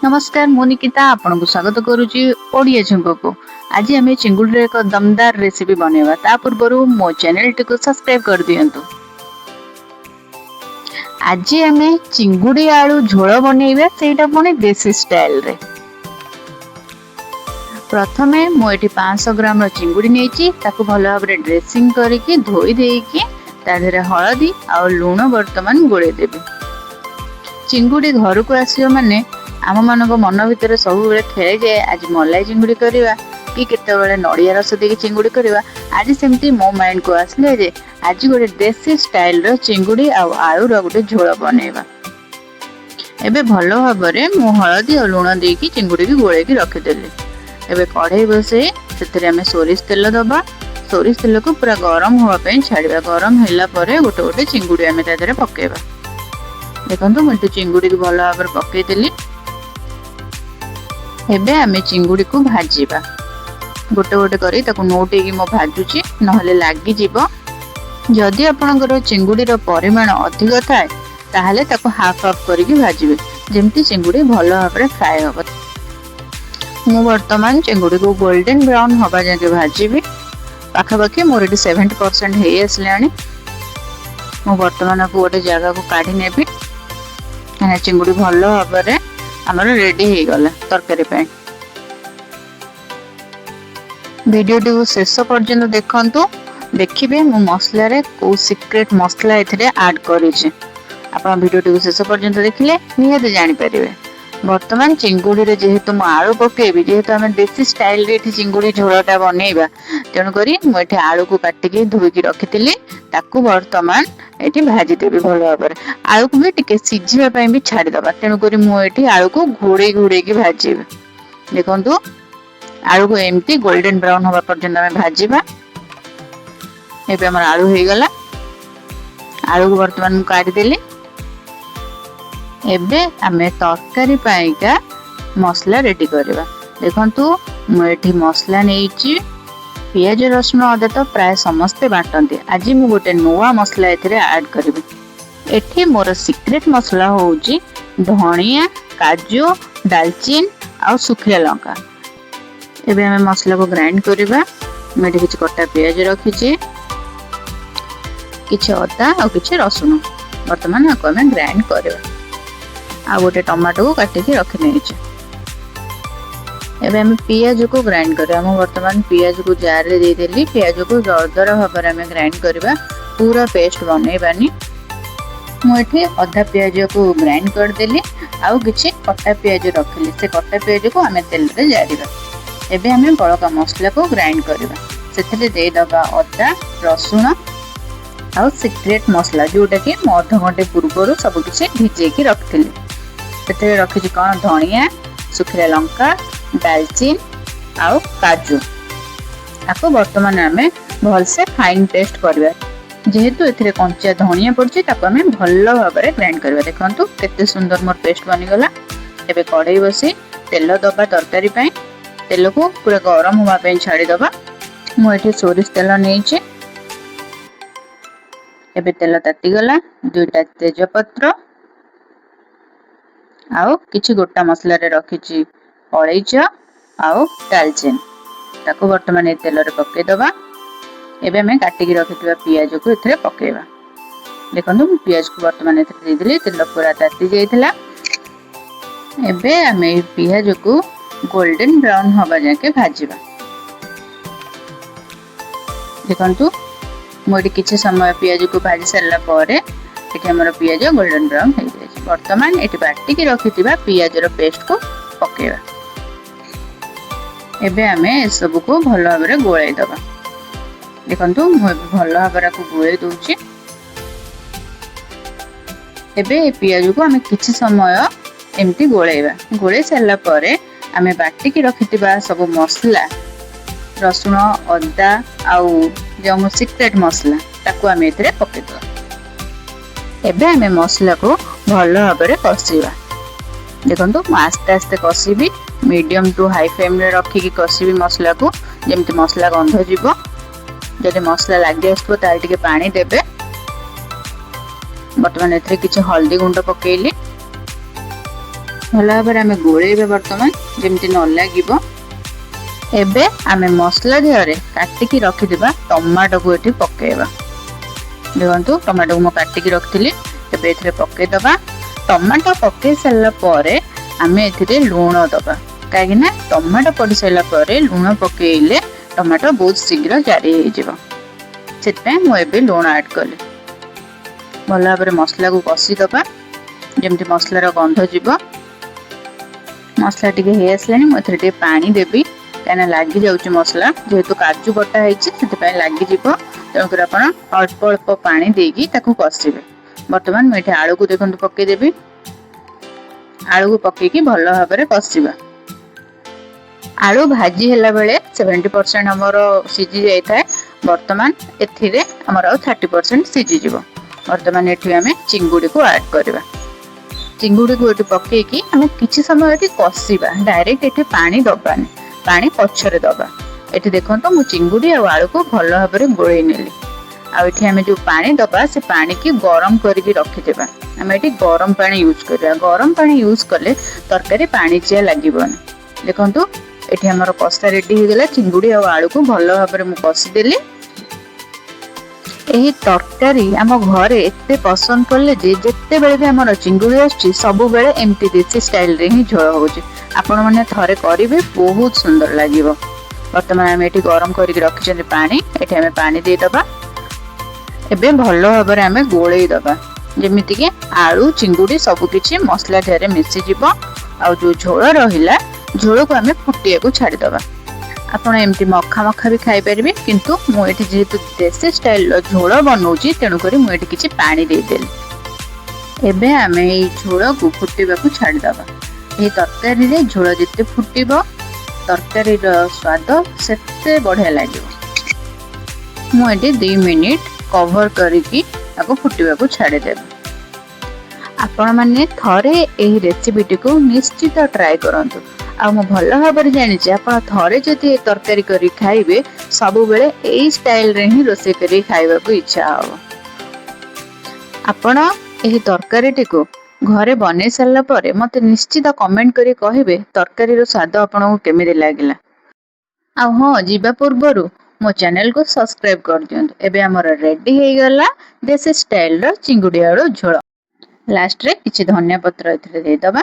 ନମସ୍କାର, ମୁଁ ନିକିତା ଆପଣଙ୍କୁ ସ୍ୱାଗତ କରୁଛି ଓଡ଼ିଆ ଝୁଙ୍କକୁ। ଆଜି ଆମେ ଚିଙ୍ଗୁଡ଼ିର ଏକ ଦମଦାର ରେସିପି ବନେଇବା। ତା ପୂର୍ବରୁ ମୋ ଚ୍ୟାନେଲଟିକୁ ସବସ୍କ୍ରାଇବ କରିଦିଅନ୍ତୁ। ଆଜି ଆମେ ଚିଙ୍ଗୁଡ଼ି ଆଳୁ ଝୋଳ ବନେଇବା, ସେଇଟା ପୁଣି ଦେଶୀ ଷ୍ଟାଇଲରେ। ପ୍ରଥମେ ମୁଁ ଏଠି 500 ଗ୍ରାମର ଚିଙ୍ଗୁଡ଼ି ନେଇଛି। ତାକୁ ଭଲ ଭାବରେ ଡ୍ରେସିଂ କରିକି ଧୋଇ ଦେଇକି ତା ଦେହରେ ହଳଦୀ ଆଉ ଲୁଣ ବର୍ତ୍ତମାନ ଗୋଳେଇ ଦେବି। ଚିଙ୍ଗୁଡ଼ି ଘରକୁ ଆସିବ ମାନେ ଆମମାନଙ୍କ ମନ ଭିତରେ ସବୁବେଳେ ଖେଳିଯାଏ, ଆଜି ମଲାଇ ଚିଙ୍ଗୁଡ଼ି କରିବା କି କେତେବେଳେ ନଡ଼ିଆ ରସ ଦେଇକି ଚିଙ୍ଗୁଡ଼ି କରିବା। ଆଜି ସେମିତି ମୋ ମାଇଣ୍ଡକୁ ଆସିଲେ ଯେ ଆଜି ଗୋଟେ ଦେଶୀ ଷ୍ଟାଇଲର ଚିଙ୍ଗୁଡ଼ି ଆଉ ଆଳୁର ଗୋଟେ ଝୋଳ ବନେଇବା। ଏବେ ଭଲ ଭାବରେ ମୁଁ ହଳଦୀ ଆଉ ଲୁଣ ଦେଇକି ଚିଙ୍ଗୁଡ଼ିକି ଗୋଳେଇକି ରଖିଦେଲି। ଏବେ କଢ଼େଇ ବସେଇ ସେଥିରେ ଆମେ ସୋରିଷ ତେଲ ଦବା। ସୋରିଷ ତେଲକୁ ପୁରା ଗରମ ହେବା ପାଇଁ ଛାଡ଼ିବା। ଗରମ ହେଲା ପରେ ଗୋଟେ ଗୋଟେ ଚିଙ୍ଗୁଡ଼ି ଆମେ ତା ଦେହରେ ପକେଇବା। ଦେଖନ୍ତୁ, ମୁଁ ଏଠି ଚିଙ୍ଗୁଡ଼ିକୁ ଭଲ ଭାବରେ ପକେଇଦେଲି। ଏବେ ଆମେ ଚିଙ୍ଗୁଡ଼ିକୁ ଭାଜିବା ଗୋଟେ ଗୋଟେ କରି। ତାକୁ ନୋଉଟେଇକି ମୁଁ ଭାଜୁଛି, ନହେଲେ ଲାଗିଯିବ। ଯଦି ଆପଣଙ୍କର ଚିଙ୍ଗୁଡ଼ିର ପରିମାଣ ଅଧିକ ଥାଏ, ତାହେଲେ ତାକୁ ହାଫ୍ ହାଫ୍ କରିକି ଭାଜିବେ, ଯେମିତି ଚିଙ୍ଗୁଡ଼ି ଭଲ ଭାବରେ ଫ୍ରାଏ ହବ। ମୁଁ ବର୍ତ୍ତମାନ ଚିଙ୍ଗୁଡ଼ିକୁ ଗୋଲ୍ଡେନ ବ୍ରାଉନ୍ ହବା ଯାକେ ଭାଜିବି। ପାଖାପାଖି ମୋର ଏଠି 70% ହେଇ ଆସିଲାଣି। ମୁଁ ବର୍ତ୍ତମାନ ଆକୁ ଗୋଟେ ଜାଗାକୁ କାଢ଼ି ନେବି, କାହିଁକିନା ଚିଙ୍ଗୁଡ଼ି ଭଲ ଭାବରେ ଆମର ରେଡି ହେଇଗଲା ତରକାରୀ ପାଇଁ। ଭିଡ଼ିଓଟିକୁ ଶେଷ ପର୍ଯ୍ୟନ୍ତ ଦେଖନ୍ତୁ, ଦେଖିବେ ମୁଁ ମସଲାରେ କୋଉ ସିକ୍ରେଟ ମସଲା ଏଥିରେ ଆଡ୍ କରିଛି। ଆପଣ ଭିଡ଼ିଓଟିକୁ ଶେଷ ପର୍ଯ୍ୟନ୍ତ ଦେଖିଲେ ନିହାତି ଜାଣିପାରିବେ। ବର୍ତ୍ତମାନ ଚିଙ୍ଗୁଡ଼ିରେ ଯେହେତୁ ମୁଁ ଆଳୁ ପକେଇବି, ଯେହେତୁ ଆମେ ଦେଶୀ ଷ୍ଟାଇଲରେ ଏଠି ଚିଙ୍ଗୁଡ଼ି ଝୋଳଟା ବନେଇବା, ତେଣୁକରି ମୁଁ ଏଠି ଆଳୁକୁ କାଟିକି ଧୋଇକି ରଖିଥିଲି। ତାକୁ ବର୍ତ୍ତମାନ ଏଠି ଭାଜିଦେବି ଭଲ ଭାବରେ। ଆଳୁକୁ ବି ଟିକେ ସିଝିବା ପାଇଁ ବି ଛାଡ଼ିଦବା, ତେଣୁକରି ମୁଁ ଏଠି ଆଳୁକୁ ଘୋଡ଼େଇ ଘୋଡ଼େଇକି ଭାଜିବି। ଦେଖନ୍ତୁ, ଆଳୁକୁ ଏମିତି ଗୋଲ୍ଡେନ ବ୍ରାଉନ ହବା ପର୍ଯ୍ୟନ୍ତ ଆମେ ଭାଜିବା। ଏବେ ଆମର ଆଳୁ ହେଇଗଲା। ଆଳୁକୁ ବର୍ତ୍ତମାନ ମୁଁ କାଢ଼ିଦେଲି। ଏବେ ଆମେ ତରକାରୀ ପାଇଁକା ମସଲା ରେଡି କରିବା। ଦେଖନ୍ତୁ, ମୁଁ ଏଠି ମସଲା ନେଇଛି। ପିଆଜ, ରସୁଣ, ଅଦା ତ ପ୍ରାୟ ସମସ୍ତେ ବାଟନ୍ତି। ଆଜି ମୁଁ ଗୋଟେ ନୂଆ ମସଲା ଏଥିରେ ଆଡ୍ କରିବି। ଏଠି ମୋର ସିକ୍ରେଟ ମସଲା ହଉଛି ଧଣିଆ, କାଜୁ, ଡାଲଚିନି ଆଉ ଶୁଖିଲା ଲଙ୍କା। ଏବେ ଆମେ ମସଲାକୁ ଗ୍ରାଇଣ୍ଡ କରିବା। ମୁଁ ଏଠି କିଛି କଟା ପିଆଜ ରଖିଛି, କିଛି ଅଦା ଆଉ କିଛି ରସୁଣ। ବର୍ତ୍ତମାନ ଆକୁ ଆମେ ଗ୍ରାଇଣ୍ଡ କରିବା। ଆଉ ଗୋଟେ ଟମାଟୋକୁ କାଟିକି ରଖି ନେଇଛି। ଏବେ ଆମେ ପିଆଜକୁ ଗ୍ରାଇଣ୍ଡ କରିବା। ମୁଁ ବର୍ତ୍ତମାନ ପିଆଜକୁ ଜାରରେ ଦେଇଦେଲି। ପିଆଜକୁ ଦରଦର ଭାବରେ ଆମେ ଗ୍ରାଇଣ୍ଡ କରିବା, ପୁରା ପେଷ୍ଟ ବନେଇବାନି। ମୁଁ ଏଠି ଅଧା ପିଆଜକୁ ଗ୍ରାଇଣ୍ଡ କରିଦେଲି ଆଉ କିଛି କଟା ପିଆଜ ରଖିଲି। ସେ କଟା ପିଆଜକୁ ଆମେ ତେଲରେ ଜାରିବା। ଏବେ ଆମେ ବଳକା ମସଲାକୁ ଗ୍ରାଇଣ୍ଡ କରିବା। ସେଥିରେ ଦେଇଦେବା ଅଦା, ରସୁଣ ଆଉ ସିକ୍ରେଟ ମସଲା, ଯୋଉଟାକି ମୁଁ ଅଧଘଣ୍ଟେ ପୂର୍ବରୁ ସବୁ କିଛି ଭିଜେଇକି ରଖିଥିଲି। ସେଥିରେ ରଖିଛି କ'ଣ? ଧଣିଆ, ଶୁଖିଲା ଲଙ୍କା, ଡାଲଚିନି ଆଉ କାଜୁ। ତାକୁ ବର୍ତ୍ତମାନ ଆମେ ଭଲସେ ଫାଇନ୍ ପେଷ୍ଟ କରିବା। ଯେହେତୁ ଏଥିରେ କଞ୍ଚା ଧଣିଆ ପଡୁଛି, ତାକୁ ଆମେ ଭଲ ଭାବରେ ଗ୍ରାଇଣ୍ଡ କରିବା। ଦେଖନ୍ତୁ, କେତେ ସୁନ୍ଦର ମୋର ପେଷ୍ଟ ବନିଗଲା। ଏବେ କଢ଼େଇ ବସି ତେଲ ଦବା ତରକାରୀ ପାଇଁ। ତେଲକୁ ପୁରା ଗରମ ହେବା ପାଇଁ ଛାଡ଼ିଦବା। ମୁଁ ଏଠି ସୋରିଷ ତେଲ ନେଇଛି। ଏବେ ତେଲ ତାତିଗଲା। ଦୁଇଟା ତେଜପତ୍ର ଆଉ କିଛି ଗୋଟା ମସଲାରେ ରଖିଛି, ଅଳେଇଚ ଆଉ ଡାଲଚିନି। ତାକୁ ବର୍ତ୍ତମାନ ଏ ତେଲରେ ପକେଇଦବା। ଏବେ ଆମେ କାଟିକି ରଖିଥିବା ପିଆଜକୁ ଏଥିରେ ପକେଇବା। ଦେଖନ୍ତୁ, ମୁଁ ପିଆଜକୁ ବର୍ତ୍ତମାନ ଏଥିରେ ଦେଇଦେଲି। ତେଲ ପୁରା ତାତି ଯାଇଥିଲା। ଏବେ ଆମେ ଏଇ ପିଆଜକୁ ଗୋଲ୍ଡେନ ବ୍ରାଉନ ହବା ଯାକେ ଭାଜିବା। ଦେଖନ୍ତୁ, ମୁଁ ଏଠି କିଛି ସମୟ ପିଆଜକୁ ଭାଜି ସାରିଲା ପରେ ଏଠି ଆମର ପିଆଜ ଗୋଲ୍ଡେନ ବ୍ରାଉନ ହେଇଯାଇଛି। ବର୍ତ୍ତମାନ ଏଠି ବାଟିକି ରଖିଥିବା ପିଆଜର ପେଷ୍ଟକୁ ପକେଇବା। ଏବେ ଆମେ ଏସବୁକୁ ଭଲ ଭାବରେ ଗୋଳେଇ ଦବା। ଦେଖନ୍ତୁ, ମୁଁ ଏବେ ଭଲ ଭାବରେ ଆକୁ ଗୋଳେଇ ଦଉଛି। ଏବେ ଏ ପିଆଜକୁ ଆମେ କିଛି ସମୟ ଏମିତି ଗୋଳେଇବା। ଗୋଳେଇ ସାରିଲା ପରେ ଆମେ ବାଟିକି ରଖିଥିବା ସବୁ ମସଲା, ରସୁଣ, ଅଦା ଆଉ ଯେଉଁ ସିକ୍ରେଟ ମସଲା, ତାକୁ ଆମେ ଏଥିରେ ପକେଇଦେବା। ଏବେ ଆମେ ମସଲାକୁ ଭଲ ଭାବରେ କଷିବା। ଦେଖନ୍ତୁ, ମୁଁ ଆସ୍ତେ ଆସ୍ତେ କଷିବି। ମିଡ଼ିୟମ ଟୁ ହାଇ ଫ୍ଲେମ୍ରେ ରଖିକି କଷିବି ମସଲାକୁ, ଯେମିତି ମସଲା ଗନ୍ଧ ଯିବ। ଯଦି ମସଲା ଲାଗି ଆସୁଥିବ, ତାହେଲେ ଟିକେ ପାଣି ଦେବେ। ବର୍ତ୍ତମାନ ଏଥିରେ କିଛି ହଳଦୀ ଗୁଣ୍ଡ ପକେଇଲି। ଭଲ ଭାବରେ ଆମେ ଗୋଳେଇବା ବର୍ତ୍ତମାନ, ଯେମିତି ନ ଲାଗିବ। ଏବେ ଆମେ ମସଲା ଦେହରେ କାଟିକି ରଖିଥିବା ଟମାଟୋକୁ ଏଠି ପକେଇବା। ଦେଖନ୍ତୁ, ଟମାଟୋକୁ ମୁଁ କାଟିକି ରଖିଥିଲି, ଏବେ ଏଥିରେ ପକେଇଦବା। ଟମାଟୋ ପକେଇ ସାରିଲା ପରେ ଆମେ ଏଥିରେ ଲୁଣ ଦବା, କାହିଁକି ନା ଟମାଟୋ ପଡ଼ି ସାରିଲା ପରେ ଲୁଣ ପକେଇଲେ ଟମାଟୋ ବହୁତ ଶୀଘ୍ର ଜାରି ହେଇଯିବ। ସେଥିପାଇଁ ମୁଁ ଏବେ ଲୁଣ ଆଡ୍ କଲି। ଭଲ ଭାବରେ ମସଲାକୁ କଷିଦବା, ଯେମିତି ମସଲାର ଗନ୍ଧ ଯିବ। ମସଲା ଟିକେ ହେଇ ଆସିଲାଣି। ମୁଁ ଏଥିରେ ଟିକେ ପାଣି ଦେବି, କାହିଁକିନା ଲାଗି ଯାଉଛି ମସଲା। ଯେହେତୁ କାଜୁ ବଟା ହେଇଛି, ସେଥିପାଇଁ ଲାଗିଯିବ। ତେଣୁକରି ଆପଣ ଅଳ୍ପ ଅଳ୍ପ ପାଣି ଦେଇକି ତାକୁ କଷିବେ। ବର୍ତ୍ତମାନ ମୁଁ ଏଠି ଆଳୁକୁ ଦେଖନ୍ତୁ ପକେଇଦେବି। ଆଳୁକୁ ପକେଇକି ଭଲ ଭାବରେ କଷିବା। ଆଳୁ ଭାଜି ହେଲା ବେଳେ 70% ଆମର ସିଝି ଯାଇଥାଏ। ବର୍ତ୍ତମାନ ଏଥିରେ ଆମର ଆଉ 30% ସିଝିଯିବ। ବର୍ତ୍ତମାନ ଏଠି ଆମେ ଚିଙ୍ଗୁଡ଼ିକୁ ଆଡ୍ କରିବା। ଚିଙ୍ଗୁଡ଼ିକୁ ଏଠି ପକେଇକି ଆମେ କିଛି ସମୟ ଏଠି କଷିବା। ଡାଇରେକ୍ଟ ଏଠି ପାଣି ଦବାନି, ପାଣି ପଛରେ ଦବା। ଏଠି ଦେଖନ୍ତୁ, ମୁଁ ଚିଙ୍ଗୁଡ଼ି ଆଉ ଆଳୁକୁ ଭଲ ଭାବରେ ଗୋଳେଇ ନେଲି। ଆଉ ଏଠି ଆମେ ଯୋଉ ପାଣି ଦବା, ସେ ପାଣିକି ଗରମ କରିକି ରଖିଦେବା। ଆମେ ଏଠି ଗରମ ପାଣି ୟୁଜ୍ କରିବା। ଗରମ ପାଣି ୟୁଜ୍ କଲେ ତରକାରୀ ପାଣିଚିଆ ଲାଗିବନି। ଦେଖନ୍ତୁ, ଏଠି ଆମର କଷା ରେଡି ହେଇଗଲା। ଚିଙ୍ଗୁଡ଼ି ଆଉ ଆଳୁକୁ ଭଲ ଭାବରେ ମୁଁ କଷିଦେଲି। ଏହି ତରକାରୀ ଆମ ଘରେ ଏତେ ପସନ୍ଦ କଲେ ଯେ ଯେତେବେଳେ ବି ଆମର ଚିଙ୍ଗୁଡ଼ି ଆସୁଛି, ସବୁବେଳେ ଏମିତି ଦେଶୀ ଷ୍ଟାଇଲରେ ହିଁ ଝୋଳ ହଉଛି। ଆପଣମାନେ ଥରେ କରିବେ, ବହୁତ ସୁନ୍ଦର ଲାଗିବ। ବର୍ତ୍ତମାନ ଆମେ ଏଠି ଗରମ କରିକି ରଖିଛନ୍ତି ପାଣି, ଏଠି ଆମେ ପାଣି ଦେଇଦବା। ଏବେ ଭଲ ଭାବରେ ଆମେ ଗୋଳେଇ ଦବା, ଯେମିତିକି ଆଳୁ, ଚିଙ୍ଗୁଡ଼ି ସବୁ କିଛି ମସଲା ଦେହରେ ମିଶିଯିବ। ଆଉ ଯୋଉ ଝୋଳ ରହିଲା, ଝୋଳକୁ ଆମେ ଫୁଟିବାକୁ ଛାଡ଼ିଦବା। ଆପଣ ଏମିତି ମଖା ମଖା ବି ଖାଇପାରିବେ, କିନ୍ତୁ ମୁଁ ଏଠି ଯେହେତୁ ଦେଶୀ ଷ୍ଟାଇଲର ଝୋଳ ବନଉଛି, ତେଣୁକରି ମୁଁ ଏଠି କିଛି ପାଣି ଦେଇଦେଲି। ଏବେ ଆମେ ଏଇ ଝୋଳକୁ ଫୁଟିବାକୁ ଛାଡ଼ିଦବା। ଏହି ତରକାରୀରେ ଝୋଳ ଯେତେ ଫୁଟିବ, ତରକାରୀର ସ୍ୱାଦ ସେତେ ବଢ଼ିଆ ଲାଗିବ। ମୁଁ ଏଠି 2 ମିନିଟ୍ କଭର କରିକି ତାକୁ ଫୁଟିବାକୁ ଛାଡ଼ିଦେବି। ଆପଣମାନେ ଥରେ ଏହି ରେସିପିଟିକୁ ନିଶ୍ଚିତ ଟ୍ରାଏ କରନ୍ତୁ। ଆଉ ମୁଁ ଭଲ ଭାବରେ ଜାଣିଛି, ଆପଣ ଥରେ ଯଦି ଏ ତରକାରୀ କରି ଖାଇବେ, ସବୁବେଳେ ଏଇ ଷ୍ଟାଇଲରେ ହିଁ ରୋଷେଇ କରି ଖାଇବାକୁ ଇଚ୍ଛା ହବ। ଆପଣ ଏହି ତରକାରୀଟିକୁ ଘରେ ବନେଇ ସାରିଲା ପରେ ମତେ ନିଶ୍ଚିତ କମେଣ୍ଟ କରି କହିବେ, ତରକାରୀର ସ୍ୱାଦ ଆପଣଙ୍କୁ କେମିତି ଲାଗିଲା। ଆଉ ହଁ, ଯିବା ପୂର୍ବରୁ ମୋ ଚ୍ୟାନେଲକୁ ସବସ୍କ୍ରାଇବ କରିଦିଅନ୍ତୁ। ଏବେ ଆମର ରେଡି ହେଇଗଲା ଦେଶୀ ଷ୍ଟାଇଲର ଚିଙ୍ଗୁଡ଼ି ଆଳୁ ଝୋଳ। ଲାଷ୍ଟରେ କିଛି ଧନିଆ ପତ୍ର ଏଥିରେ ଦେଇଦବା।